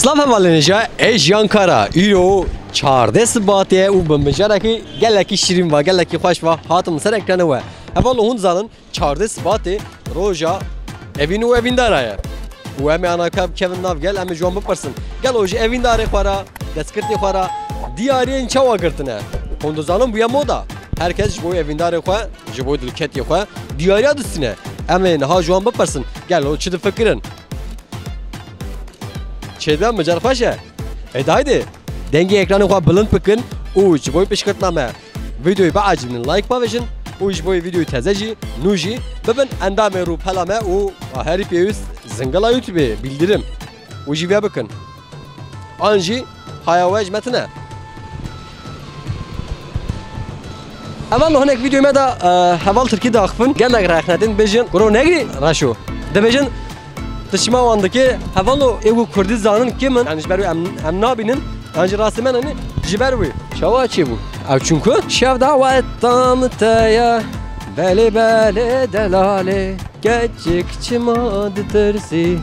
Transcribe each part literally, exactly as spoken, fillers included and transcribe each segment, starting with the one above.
Silav hevalên hêja, ez Jiyan Kara. Îro çardeh Sibatê û bi mijarekî gelekî şirîn va, gelekî xweş va hatim ser ekranê we. Hevalno hûn dizanin çardeh Sibatê roja evîn û evîndara ye. Û em ê ana ka bikevin nav gel, em ê ji wan bipirsin. Gelo ji evîndarê xwe re, destgirtê xwe re diyariyên çawa girtine? Hûn dizanin bûye moda. Her kes ji bo evîndarê xwe, ji bo dilketiyê xwe diyariya distîne. Em ê niha ji wan bipirsin. Gelo çi difikirin? Çêdiya mijar xweş e. Êdî haydi, dengê ekranê xwe bilind bikin û ji bo piştgirtina me videoyê biecibînin, like bavêjin û ji bo videoyê teze jî, nû jî bibin endamê rûpela me û herî pêwîst zingila YouTubeê, bildirim û jî vê bikin. An jî haya we ji me tune. Hevalno hinek videoyê me de, e, heval tirkî diaxifin, gelek rexne tên dibêjin, guro negirî reşo. Dibêjin, tu çima wan dikê, hevalno ê ku kurdî zanin kê min, yani ji ber wî em, em nabînin, yani ji rastî me nî, ji ber wî. Çawa çêbû? Ew çunku şev daweta min te ye, belê belê delalê. Keçik çima ditirsî?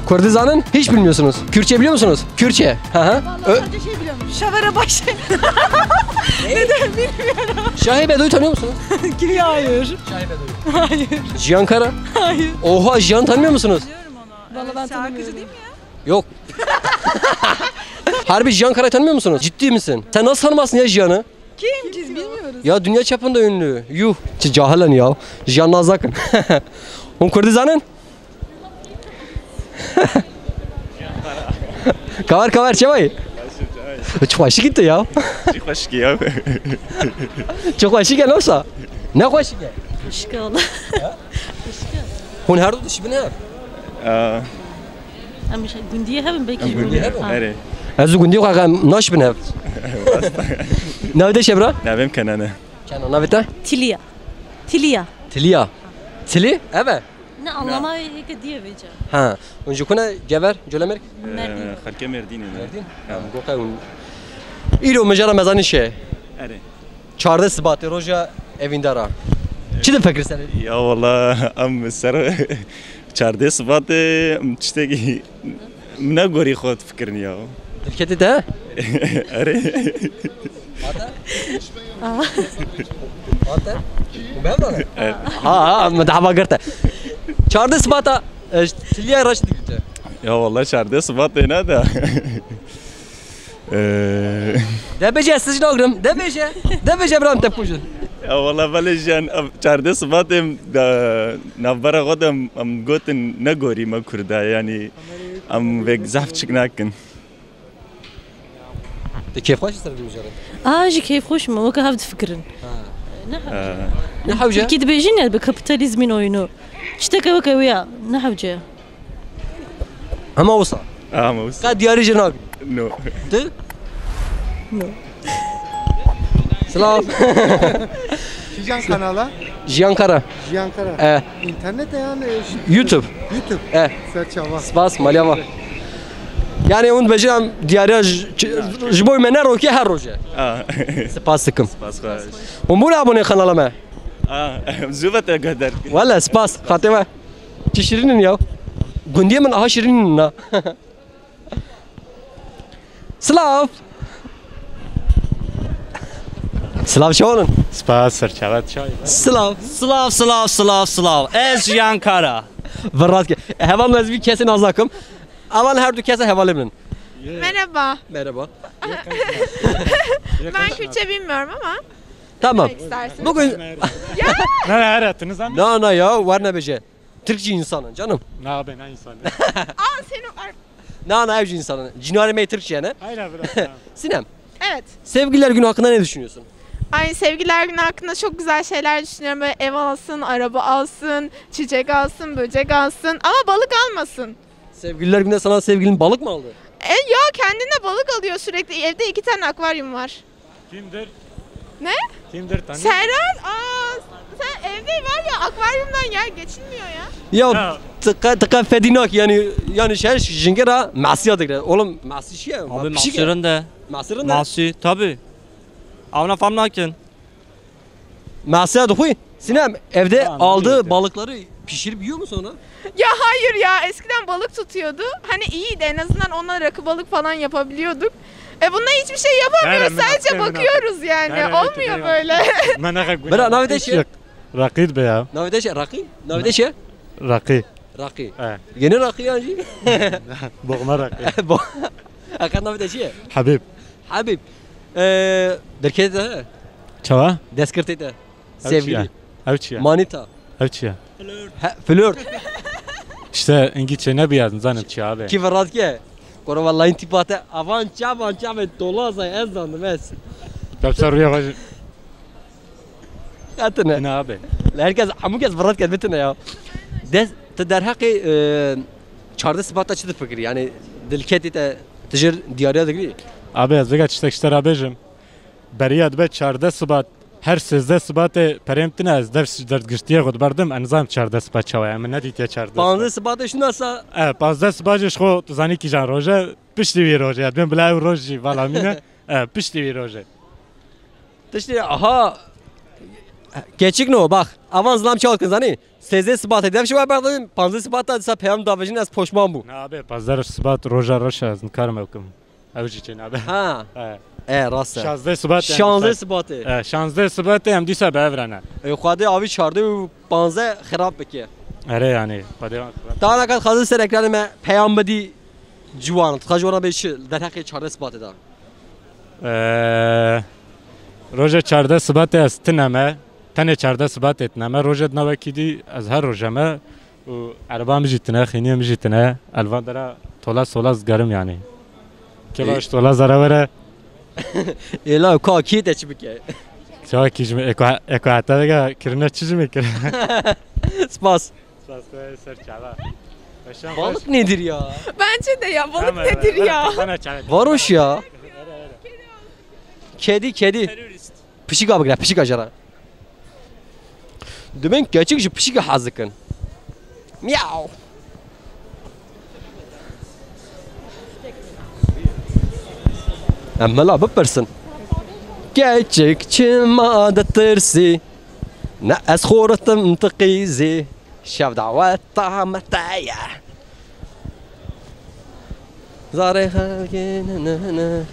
Kurdî zanin? Hiç bilmiyorsunuz. Kürtçe biliyor musunuz? Kürtçe. Hı hı. Vallahi Ö- sadece şey biliyorum. Şevere başı. Neden bilmiyorum. Şahin Bedo'yu tanıyor musunuz? Kim? Hayır. Şahin Bedo'yu. Hayır. Jiyan Kara? Hayır. Oha, Jiyan tanımıyor musunuz? Biliyorum onu. Vallahi ben tanımıyorum. Şarkıcı değil mi ya? Yok. Harbi Jiyan Kara'yı tanımıyor musunuz? Ciddi misin? Sen nasıl tanımazsın ya Jiyan'ı? Kim? Biz bilmiyoruz. Ya dünya çapında ünlü. Yuh. Çi cahil in ya. Jiyan Nazak in. Hûn kurdî zanin? Kavar kavar çawa yî? Çi xweşik î tu ya. Çi xweşik î ya. Çi xweşik e, ne wisa? Ne xweşik e? Xweşik e wala. Hûn her du dişibin hev? Aa. Em ji gundiyê hev in, belkî ji gundiyê hev in? Ha. Erê. Ez û gundiyê xwe em naşibin hev. Navê te çi ye bira? Navê min Kenan e. Kenan, navê te? Tiliya. Tiliya. Tiliya. Tili? Ev e? Ne, anlama heke diye vêca. Ha. Hûn ji ku ne, Gever, Colemêrg? Merdîn. Ee, xelkê Mêrdînê ne. Merdîn? Ha. Ha, goka hûn. Îro mijara me zanîn şe. Erê. Çardeh Sibatê, roja evîndara. Çi difikirî serê? Ya wala, em ser çardeh Sibatê, em tiştekî min ne gorî xwe difikirin ya. Dilketî te? Erê. Ate? Ate? Û ben bana? Evet. Ha, ha, min daha girte. Çardeh Sibata, e, tiliya reş digirte. Ya wala çardeh Sibatê ne de. Ee, De bêje, ez tişt nagirim. De bêje. De bêje, bira, em te bikujin. Ya wala belê jiyan, ev çardeh Sibatê em de navbera xwe de em, em gotin ne gorî me Kurda, yani em vêk zehf çik nakin. Tu kêfxweş î ser vî mijarê? A, ji kêfxweş me, weke hev difikirin. Ha. Ne hev. Ee, Ne hewce? Tirkî dibêjin ya, bi kapitalizmin oyunu. Tişteke weke wê ya, ne hewce. Hema wisa. Hema wisa. Ka diyarî jî nakî. No. Tu? No. Silav. Jiyan kanala. Jiyan Kara. Jiyan Kara. E. İnternette yani, e, YouTube. YouTube. E. Serçava. Spas, maliyava. Yani hûn dibêjin em diyariya ji, ji, ji bo me ne rokê her roje. A. Spas dikim. Spas xweş. Hûn bûne abone kanala me. A, zû ve te guhdar. Wele spas, xatê we. Çi şirîn in ya. Gundiyê min aha şirîn in na. Silav. Silav, çawan in? Spas, serçava çay. Silav. Silav, silav, silav, silav. Ez Jiyan Kara. Virat ke. Heval ez vî kesê nazakim. Avan her du kese hevalê min. Merhaba. Merhaba. Ben Kürtçe bilmiyorum ama Tamam. Demek istersin. Bugün Ne, ne, her attınız ama. Na, na ya, var ne bece. Türkçe insanın canım. Ne abi, ne insanı? Aa, seni ar- Na, na, evci insanın. Cinarê me Türkçe yani. Hayır abi, bırak ya. Sinem. Evet. Sevgililer günü hakkında ne düşünüyorsun? Ay, sevgililer günü hakkında çok güzel şeyler düşünüyorum. Böyle ev alsın, araba alsın, çiçek alsın, böcek alsın. Ama balık almasın. Sevgililer gününde sana sevgilin balık mı aldı? E, ya kendine balık alıyor sürekli. Evde iki tane akvaryum var. Kimdir? Ne? Kimdir, tanıyor musun? Serhan, aa, sen evde var ya, akvaryumdan ya geçilmiyor ya. Ya, Ya. tıka, tıka fedî nak yani, yani şey, jingera masiya digre. Oğlum, masi şey ya. Abi, pişik ya. Masirin de. Masirin de. Masi, tabii. Avna fam nakin. Masiya dixuy. Sinem evde Ha, aldığı evet. balıkları Pişirip yiyor mu sonra? Ya hayır ya, eskiden balık tutuyordu. Hani iyiydi, en azından ona rakı balık falan yapabiliyorduk. E, bunda hiçbir şey yapamıyoruz. Sadece bakıyoruz yani. Olmuyor böyle. Bira, navê te çi ye? Rakî be ya. Navê te çi ye? Rakî? Navê te çi ye? Rakî. Rakî. He. Yeni rakî yancı? Boğma rakî. Heqet navê te çi ye? Habib. Habib. Ee, Derketê te he? Çawa? Destgirtê te. Ev çi ye? Sevgili. Ev çi ye? Manita. Ev çi ye? He, flört. İşte İngilizce ne bir yazın zanim çi abi. Ki verat ke. Koro vallahi tipate avan çavan çavan tolaza ez zandim ez. Tabi sen rüya bacı. Hatine. Ne abi? Herkes, hemû kes verat ke bitine ya. Des, tu derheqê e, çardeh Sibata çi difikirî? Yani dilketê te tijir diyariya digirî? Abi ez vega tiştek ji te ra bêjim. Beriya dibe çardeh Sibat, her sêzdeh Sibatê perêm tine ez dev derdgiştiyê xwe diberdim, ez nizanim çardeh Sibat çawa ye, min nedîtiye çardeh Sibat. Panzdeh Sibatê şinasa? E, panzdeh Sibat jî ji xwe tu zanî kîjan roj e, piştî wî rojê, ez dibêm bila ew roj jî vala mîne, e, piştî wî rojê. Tiştê, aha. Keçik no, bak. Avan zilam çawa dikin zanî? Sêzdeh Sibatê dev şiwa berdin, panzdeh Sibata disa peyam davêjin ez poşman bû. Na abi, panzdeh Sibat roja reş e, ez nikarim ew kim. Ew jî çênabe. Ha. He. E, rast e. Şazdeh Sibat e. Şanzdeh Sibatê. E, şazdeh Sibatê em dîsa bi hev re ne. E, Xwedê avî çardeh û panzdeh xirab bike. Erê yani. Xwedê wan xirab. Tana kat xwedê ser ekranê me peyam bidî ciwan. Dixwaz ji wan re bê çi derheqê çardeh Sibatê de. Ee, roja çardeh Sibatê ez tine me. Tenê çardeh Sibatê tine me. Rojê dina wekî dî ez her roje me. Û ereba min jî tine, xîniyê min jî tine. Elvan dera tola sola zgerim yani. Keva ji tola zere were. Êla ka kî te çi bike? Çawa kî ji min eko, eko heta vega kirine çi ji min kir? Spas. Spas, ser çava. Balık nedir ya? Bence de ya, balık nedir ya? Varoş ya. Kedi, kedi. Pişika bigire, pişika jara. Dibên keçik ji pişika hez dikin. Miyaw. Em mela bipirsin. Keçik çima ditirsî? Ne ez xoritim tu qîzî. Şev daweta me te ye. Zarê xelkê ne, ne, ne.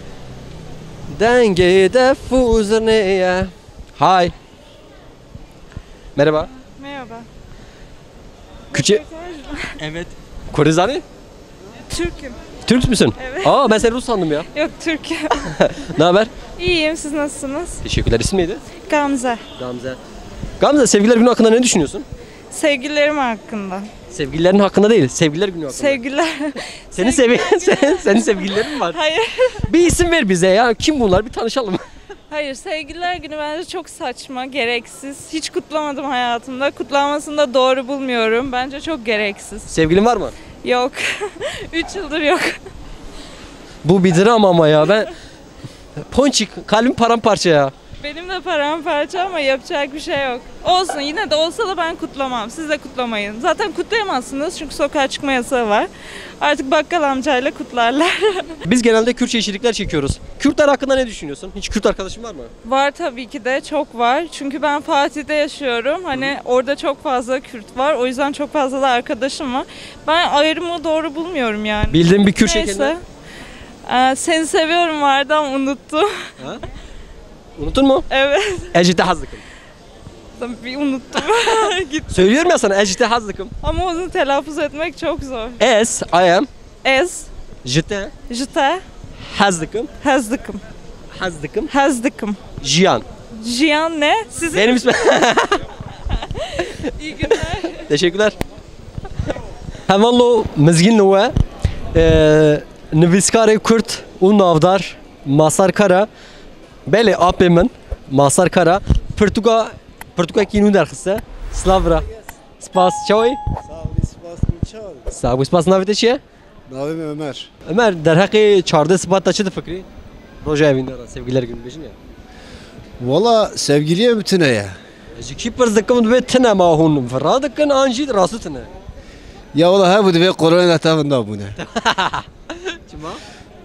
Dengê def û zirnê ye. Hay. Merhaba. Merhaba. Kürtçe. Röportaj mı? Evet. Kurdizani? Türk'üm. Türk müsün? Evet. Aa, ben seni Rus sandım ya. Yok, Türk. Ne haber? İyiyim, siz nasılsınız? Teşekkürler. İsim neydi? Gamze. Gamze. Gamze, Sevgililer Günü hakkında ne düşünüyorsun? Sevgililerim hakkında. Sevgililerin hakkında değil, Sevgililer Günü hakkında. Sevgililer. Senin sevgi senin, senin sevgililerin mi var? Hayır. Bir isim ver bize ya. Kim bunlar? Bir tanışalım. Hayır, sevgililer günü bence çok saçma, gereksiz. Hiç kutlamadım hayatımda. Kutlanmasını da doğru bulmuyorum. Bence çok gereksiz. Sevgilin var mı? Yok. Üç yıldır yok. Bu bir dram ama ya. Ben Ponçik, kalbim paramparça ya. Benim de paramparça ama yapacak bir şey yok. Olsun, yine de olsa da ben kutlamam. Siz de kutlamayın. Zaten kutlayamazsınız çünkü sokağa çıkma yasağı var. Artık bakkal amcayla kutlarlar. Biz genelde Kürtçe içerikler çekiyoruz. Kürtler hakkında ne düşünüyorsun? Hiç Kürt arkadaşın var mı? Var tabii ki de, çok var. Çünkü ben Fatih'te yaşıyorum. Hani orada çok fazla Kürt var. O yüzden çok fazla da arkadaşım var. Ben ayrımı doğru bulmuyorum yani. Bildiğin bir Kürtçe Neyse. Kelime? Ee, seni seviyorum vardı ama unuttum. Unuttun mu? Evet. Ez ji te hez dikim. Bir unuttum. Gitti. Söylüyorum ya sana, ez ji te hez dikim. Ama onu telaffuz etmek çok zor. Ez, I am, Ez, ji te, ji te, hez dikim, hez dikim. hez dikim. Hez dikim. Jiyan. Jiyan ne? Sizin Benim ismim. İyi günler. Teşekkürler. Hevallo Mizgîn we, e, nivîskarê Kurd û navdar Masar Kara. Belê, apê min, Masar Kara. Pirtûka, pirtûkekî nû derxiste. Silav bira. Spas, çawa yî? Sağ ol, spas, çawa? Sağ ol, spas. Navê te çi ye? Navê min Ömer. Ömer, derheqê çardeh Sibat de çi difikirî? Roja evîndaran, sevgililer günü bêjin ya. Valla sevgiliye mi tune ya? Ji kî pirs dikim, divê tune ma hûn vira dikin, an jî rastî tune? Ya valla hebû divê korona tevin nabûne. Çima?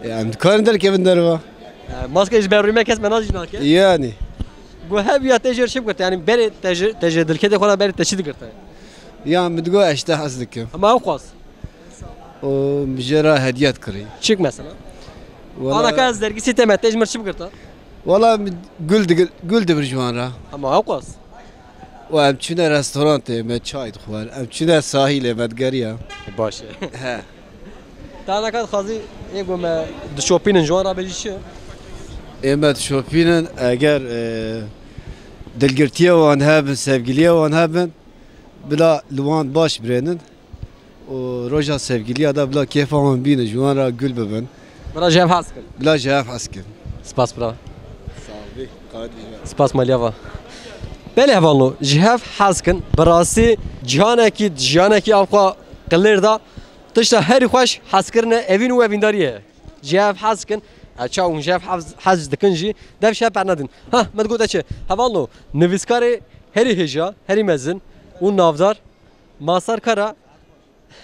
Yani karin derkevin derva. E, maske ji ber rûyê me kes me nas jî nake. Yani. Got hev ya te jê re çi bigirte? Yani berê te ji, te ji dilketê xwe re berê te çi digirte? Ya min digot ez ji te hez dikim. Hema ew qas. O min jê re hediye dikirî. Çik mesela? Wala, Anaka ez dergîsî te me, te ji min çi bigirta? Wala min gul digil, gul dibir ji wan re. Hema ew qas. Û em çûne restorantê, me çay dixwar. Em çûne sahîlê, me digeriya. Baş e. He. Te anaka dixwazî ê ku me dişopînin ji wan re bêjî çi? Ê me dişopînin, eger, e, dilgirtiye wan hebin, sevgiliye wan hebin, bila li wan baş birênin. Û roja sevgiliya da bila kêfa wan bînin, ji wan re gul bibin. Bila ji hev hez kin. Bila ji hev hez kin. Spas bira. Sağ ol. Spas maliyava. Belê hevalno, ji hev hez kin. Bi rastî cîhanekî, jiyanekî avxa qilêr da. Tişta herî xweş hezkirine evîn û evîndarî ye. Ji hev hez kin. E, çaw hûn ji hev hez, hez dikin jî. Dev ji hev bernedin. Ha, me digote çi? Hevalno, nivîskarê herî hêja, herî mezin û navdar. Masar Kara.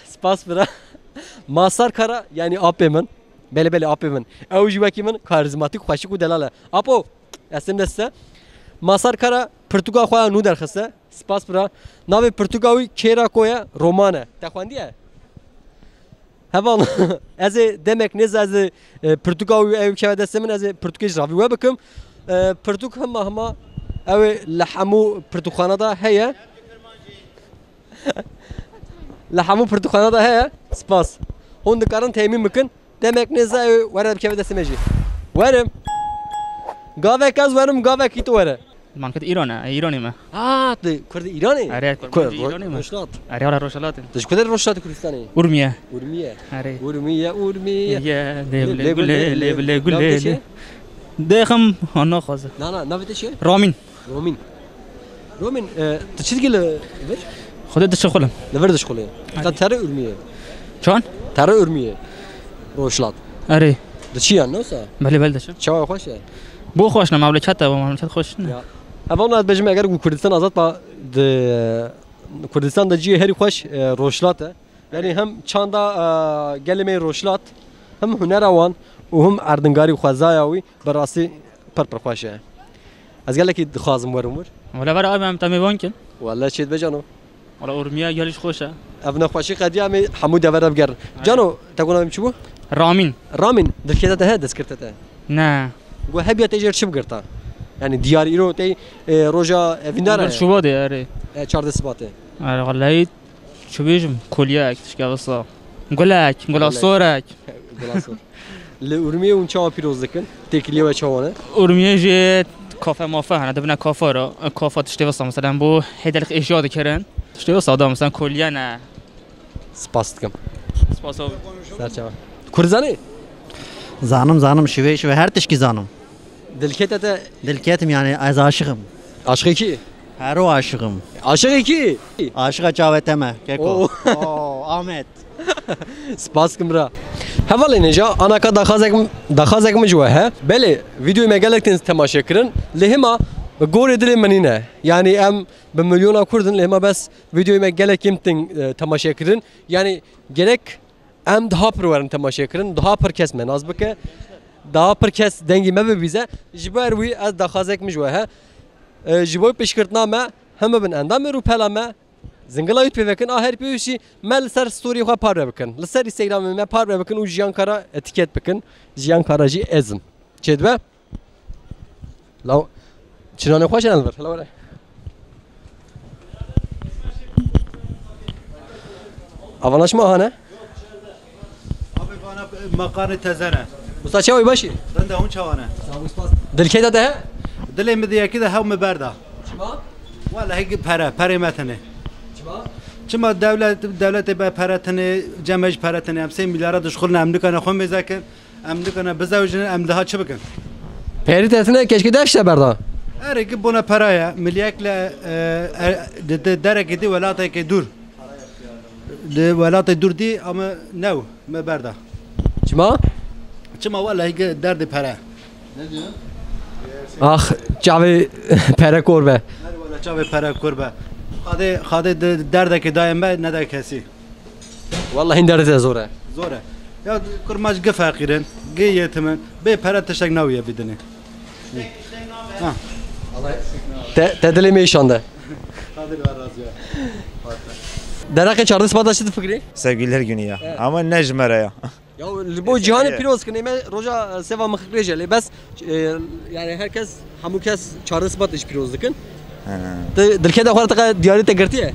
Spas bira. Masar Kara, yanî apê min. Belê belê apê min. Ew jî wekî min karizmatîk, xweşik û delal e. Apo, ez tim dest te. Masar Kara pirtûka xwe ya nû derxiste. Spas bira. Navê pirtûka wî Kêra Koye roman e. Te xwendiye? Heval, ez ê demek nêze ez ê, e, pirtûka wî ew keve destê min, ez ê pirtûkê ji ravî we bikim. E, pirtûk hema hema ew ê li hemû pirtûkxana de heye. Li hemû pirtûkxana de heye. Spas. Hûn dikarin temîn bikin. Demek nêze ew were bikeve destê me jî. Werim. Gavek ez werim, gavekî tu were. Malkut Îran e, Îranê me. Ha, tu Kurd Îranê? Are, Kurd Kurmancî Ro-, Îranê me. Rojhilat. Are, wala Rojhilatê. Tu ji kutê Rojhilatê Kurdistanê? Urmiye. Urmiye. Are. Urmiye, Urmiye. Ye, lê, lê, lê, gulê, lê, lê, lê, gulê, navê te lê. Çi? Dêxim, ha, naxwaze. Na, na, navê te çi? Ramîn. Romîn. Romîn, e, tu çi dikî li vir? Xwedê dişixulim. Li vir dişixulî. Hadi. Te terê Urmiyê. Çan? Terê Urmiyê. Rojhilat. Erê. Diçî yan, ne wisa? Belê, belê, diçim. Çawa xweş e? Bo xweş ne, memleket e, bo memleket xweş ne. Ya. Ev ona ez bêjim, eger ku Kurdistan azad ba, di Kurdistan de cihê herî xweş, e, Rojhilat e. Yanî hem çanda, e, gelê me yê Rojhilat, hem hunera wan û hem erdingarî xwezaya wî bi rastî pir pir xweş e. Ez gelekî dixwazim werim wir. Wele were abi em te mêvan kin. Wele çêdibe cano. Wele Urmiye gelî jî xweş e. Ev nexweşî qediya em ê hemû devera bigerin. Cano, te got navê min çi bû? Ramîn. Ramîn, dilkêta te heye, destgirta te? Ne. Got hebiya te jê re çi bigirta? Yanî diyar îro tey, e, roja evîndar e. Şubatê, erê. E, çardeh Sibatê. Erê, wellahî. Çi bêjim? Kolyek, tişkevisa. Gulek, gula sorek. Gula sor. Li Urmiyê hûn çawa pîroz dikin? Têkiliyê we çawa ne? Urmiyê jî kafe mafe hene, dibine kafa re. Kafa tiştê visa, mesela, bo hêdelix êşiya dikirin. Tiştê visa da, mesela, kolye ne. Spas dikim. Spas abi. Ser çava. Kurd zanî? Zanim, zanim, şivê, şivê, her tişkî zanim. Dilkete te. Dilketim yani, ez aşığım. Aşığê kî? Hero aşığım. Aşığê kî? Aşığa çavê te me, keko. Oo. Oo, Ahmet. Spas kim bira. Hevalê nêja, anaka daxazek, daxazek min ji we he. Belê, videoyê me gelek tên temaşe kirin. Lê hema bi gorê dilê min nîne. Yani em bi milyona Kurd in, lê hema bes videoyê me gelek kêm tên, e, temaşe kirin. Yani gerek Em daha pir werin temaşe kirin, daha pir kes me nas bike, daha pir kes dengê me bibîze. Ji ber wî ez daxwazek min ji we he. E, ji bo pêşkirtina me, heme bin endamê rûpela me, zingila YouTube pê vekin, a her pêwîst jî me li ser storyê xwe parve bikin. Li ser Instagramê me parve bikin û Jiyan Kara etîket bikin. Jiyan Kara jî ez im. Çêdibe? Law, çinanê xweş e li vir. Hela were. Avana çima hane? Abi, vana makarnê teze ne. Usta çawa yî, baş î? Rind e, hûn çawa ne? Sağ ol, spas. Dilkê te de he? Dilê min di yekî de hew min berda. Çima? Wellahî gi-, pere, perê me tine. Çima? Çima dewlet, dewletê be pere tine, cem e jî pere tine. Em sê milyara dişxulin, em nikane xwe mêze kin. Em dikane bizewicin, em diha çi bikin? Perî te tine, keşke dev ji te berda. Erê, gi bona pera ye, miliyek le, e, e, di, di derekê di welatekê dûr. Di welatê dûr dî, ama new, me berda. Çima? Çima, wellahî gi derdê pere. Ne diyor? Ax, çavê pere kor be. Her wela çavê pere kor be. Xadê, Xadê di derdekê dayê me, nede kesî. Wallahî hîn derdê te zor e. Zor e. Ya kurmac gi feqîr in, gi yetim in. Bê pere tiştek nawiye vî dinê. Ha. Te, te dilê me îşande. Xadir ve razı ya. Derheqê çardeh Sibata çi difikirî? Sevgililer günü ya. Evet. Ama ne ji me re ya. Ya li bo cîhanê pîroz kin, ê me roja, e, sêva mixik rêje lê bes, e, yani her kes, hemû kes çardeh Sibatê jî pîroz dikin. Ti dilketa xwe re teqe diyarî te girtiye?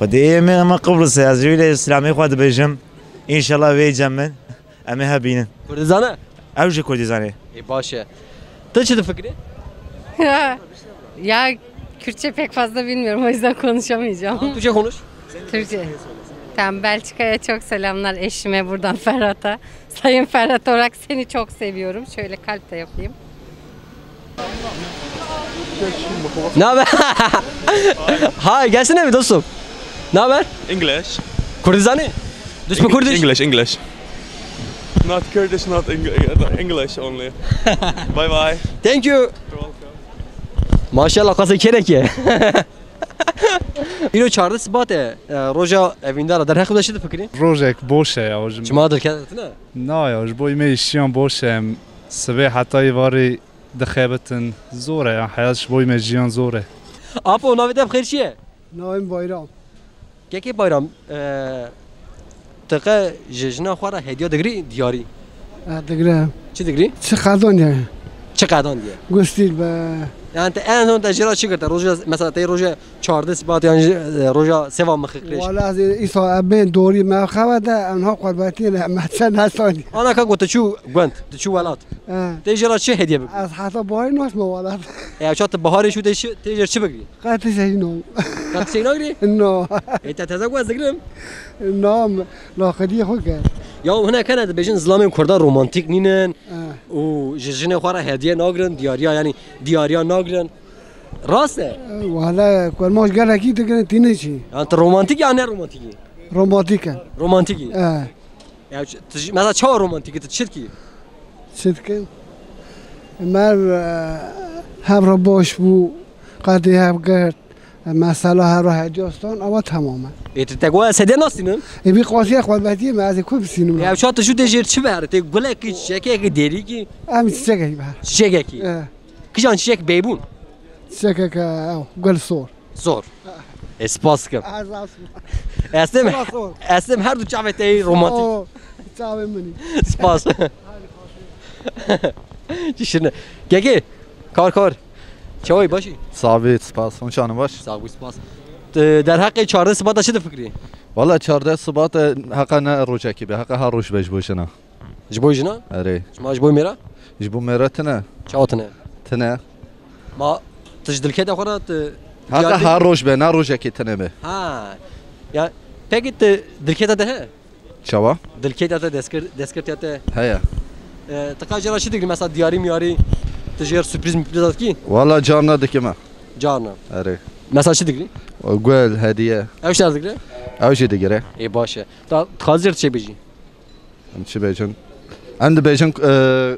Xwedê ê me, me Qibris e, ez jî wî lê silamê xwe dibêjim. Înşallah vê cem min. Em ê hebînin. Kurdî zane? Ew jî Kurdî zanê. Ê baş e. Tu çi difikirî? Ya Kürtçe pek fazla bilmiyorum, o yüzden konuşamayacağım. Tamam, Türkçe konuş. Türkçe. Tamam, Belçika'ya çok selamlar, eşime buradan Ferhat'a. Sayın Ferhat Orak, seni çok seviyorum. Şöyle kalp de yapayım. Ne haber? Hi, gelsene bir dostum. Ne haber? English. Kurdî zanî? Do you speak Kurdish? English, English. Not Kurdish, not Eng- English only. Bye bye. Thank you. You're welcome. Maşallah, qasê kerek ye. Îro çardeh Sibat e, e, roja evîndara, derheq de çi difikirî? Rojek boş e ya, ji Çima dilkete tine? Na ya, ji bo me îşiyan boş e, em sibê heta îvarî dixebitin, zor e ya, heyat ji bo me jiyan zor e. Apo, navê te bi xêr çi ye? Navê min Bayram. Kekê Bayram, e, ti qe ji jina xwe re hediya digirî diyarî? E, digirim. Çi digirî? Çi qedan diye? Çi qedan diye? Gustîl be. Yani te en son te jê re çi girte? Roja, mesela te roja çardeh Sibat yan jî, e, roja sêva mixik rêj. Wala ez ê îsa em bên dorî me xewe de, em ha qurbetiyê ne, me çend hesanî. Ana ka got tu çû gund, tu çû welat. He. Te jê re çi hediye bikî? Ez heta baharê naçme welat. E, ça tu baharê çû te çi, te jê re çi bikî? Qet tiştekî nom. Qet tiştekî nagirî? No. Ê te teze ku ez digirim. Nam, laqediyê xwe kir. Ya hinek hene dibêjin zilamên Kurda romantîk nînin. Eh. Û ji jinê xwe re hediye nagirin, diyariya, yani diyariya nagirin. Rast e? Wala kurmaş gelekî digirin tîne çî. Yani tu romantîk ya ne romantîk î? Romantîk e. Romantîk î? Eh. Ya tu, mesela çawa romantîk î, tu çi dikî? Çi dikin? Mer e, hev re baş bû, qedê hev girt, e, mesela hev re hediya stan, ewa temam e. Ê tu te got ez hediye nastînim? Ê bî qasiya xwelbetiyê me, ez ê ku bisînim? Ya ça tu jû tê jêr çi bere? Tê gulekî, çiçekekî, dêrîkî? Em çiçekekî be. Çiçekekî? E. Kijan çiçek beybûn? Çiçekeke ew, gul sor. Zor. Ê, spas dikim. Eslem, Eslem her du çavê te yî romantik. Oo, çavê min î. Spas. Çi şirine. Kekê, kar kar. Çawî başî? Sax bî, spas. Hûn çanin baş? Sax bî, spas. Derheqê çardeh Sibata çi difikirî? Wala çardeh Sibata heqa ne rojekî be, heqa her roj be ji bo jina. Ji bo jina? Erê. Ji ma ji bo mêra? Ji bo mêra tine. Çawa tine? Tine. Ma tu ji dilketa xwe re tu Heta diyar her roj be, ne rojekê tine be. Ha. Ya peki tu dilketa te he? Çawa? Dilketa te deskir, deskirtiya te. Heye. E, tu qay jê re çi dikî? Mesela diyarî miyarî tu jê re sürpriz mürpriz dikî? Wala carna dikime. Carna. Erê. Mesela çi dikî? Gul, hediye. Ew şer dikî? Ew jî digire. Ê baş e. Ta tu dixwazî çi bêjî? Em çi bêjin? Em dibêjin, e,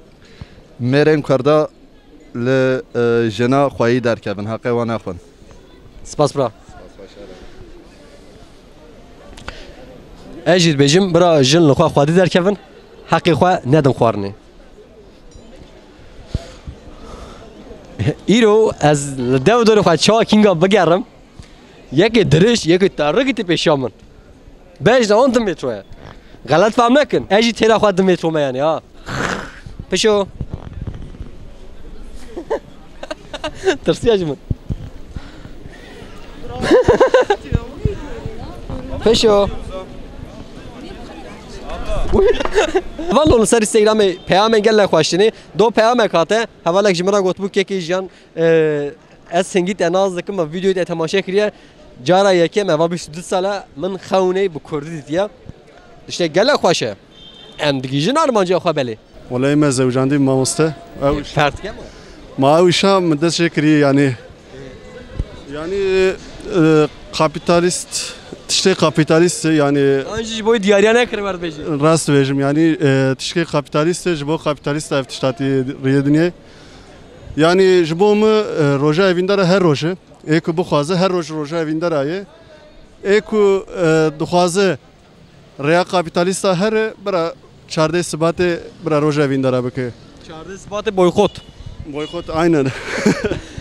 mêrên Kurda li, e, jina xweyî derkevin, heqê wan nexwin. Spas bira. Ez jî dibêjim, bira jin li xwe xwedî derkevin, heqê xwe nedin xwarinê. Îro ez li dev dorê xwe çawa kînga bigerim, yekê dirêj, yekê terikî tê pêşiya min. Bej de on di metro ye. Xelet fam nekin. Ez jî têra xwe di metro me yani ha. Pişo. Tirsiya ji min. Pişo. Valo li ser Instagramê peyamên gelek xweş tîne. Do peyamek hate. Hevalek ji min re gotibû kekê jiyan, e, ez hingî te nas dikim, me vîdeoyê te temaşe kiriye. Cara yekem e, va bîst û du sal e min xewnê bi kurdî dîtiye. Tiştek gelek xweş e. Em digihîjin armancê xwe belê. Wele me zewcandî mamoste. Ew iş. Fert kema. Ma ew işa min dest jê kiriye yani. Yani e, kapitalist, tiştê kapitalist yani. An jî ji bo diyariya nekiribe dibêjî. Rast dibêjim yani e, tiştê kapitalist ji bo kapitalist ev tişta tê rêyê dinyê. Yani ji bo min e, roja evîndara her roje. Ê ku bixwaze her roj roja evîndara ye. Ê ku e, dixwaze rêya kapîtalîsta here, bira çardeh Sibatê bira roja evîndara bike. Çardeh Sibatê boykot. Boykot, aynen.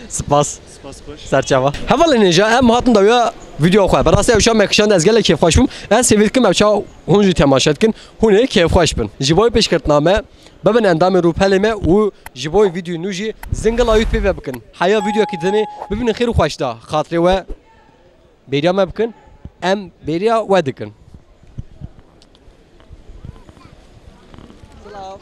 Spas. Spas xweş. Serçava. Hevalên hêja, em hatin dawiya Vîdeo xwe. Bi rastî ew şa me kişand, ez gelek kêfxweş bûm. Ez hêvî dikim ew şa hûn jî temaşe dikin. Hûn ê kêfxweş bin. Ji bo pêşkirtina me, bibin endamê rûpelê me û ji bo vîdeo nû jî zingila YouTube pê ve bikin. Heya vîdeoyekî dinê bibînin xêr û xweş da. Xatirê we bêriya me bikin. Em bêriya we dikin. Silav.